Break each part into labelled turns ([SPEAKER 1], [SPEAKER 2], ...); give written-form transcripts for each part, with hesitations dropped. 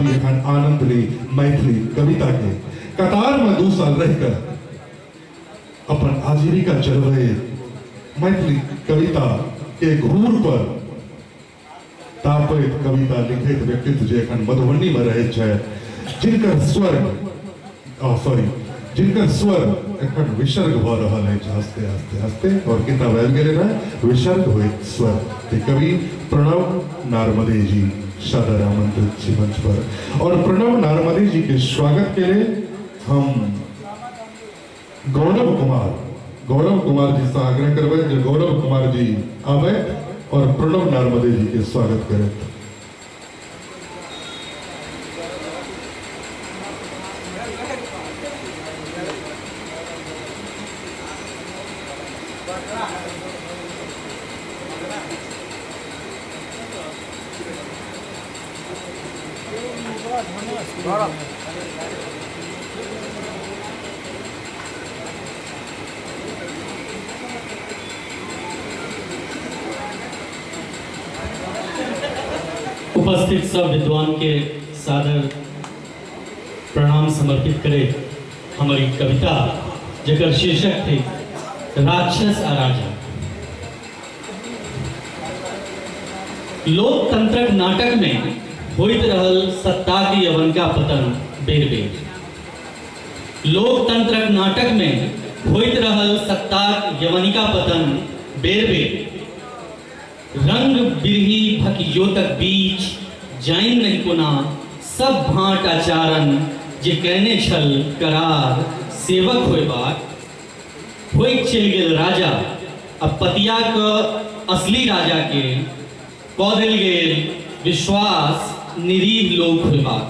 [SPEAKER 1] आबी एखन आनंद ली मैथिली कविता के। कतार में 2 साल रहकर अपन आजीविका चलबे मैथिली कविता के घूर पर तापैत कविता लिखैत व्यक्तित्व जे एखन मधुबनी में रहैत छथि, जिनकर स्वर जिनकर स्वर एखन विसर्ग भऽ रहल अछि आस्ते आस्ते आस्ते और किताब आबि गेलै रहए विसर्ग होइत स्वर के कवि प्रणव नार्मदे जी सादर आमंत्रित छी मंच पर। और प्रणव नार्मदे जी के स्वागत के लिए हम गौरव कुमार जी से आग्रह करबै जे गौरव कुमार जी आबै और प्रणव नार्मदे जी के स्वागत करें।
[SPEAKER 2] उपस्थित सब विद्वान के सादर प्रणाम समर्पित करे हमारी कविता जकर शीर्षक थे राक्षस आ राजा। लोकतंत्रक नाटक में होइत रहल सत्ता के यवनका पतन बेर बेर। लोकतंत्रक नाटक में होइत रहल सत्ता यवनिका पतन बेर बेर। रंग बिरही भकियोतक बीच जाइन नहीं कोना सब भाँट आचारण जे कहने छल करार सेवक होयबाक होइत चलि गेल राजा। अब पतिया के असली राजा के कऽ देल गेल विश्वास निरीह लोक होयबाक।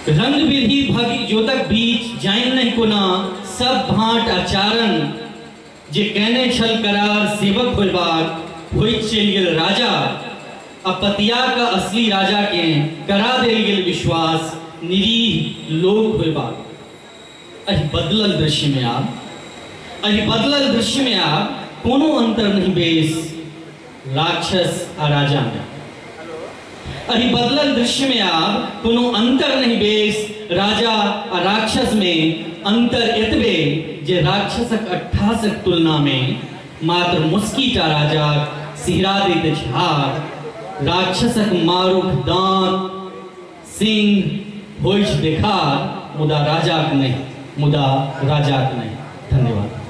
[SPEAKER 2] रंग बिरही भकियोतक बीच जाइन नहीं कोना सब भाँट आचारण जे कहने छल करार सेवक होयबाक होइत चलि गेल राजा। अब पतिया का असली राजा के करा देल गेल विश्वास निरीह लोक होयबाक। एहि बदलल दृश्य में आब, एहि बदलल दृश्य में आब कोनो अंतर नहीं बेस राक्षस आ राजा में। एहि बदलल दृश्य में आब कोनो अंतर नहीं बेस राजा आ राक्षस में। अंतर एतबे जे राक्षसक अट्ठासक तुलना में मात्र मुस्कीटा राजा सिहरा दैत अछि हार। राक्षसक मारुख दांत सिंह होइछ देखार मुदा राजाक नहीं, मुदा राजाक नहीं। धन्यवाद।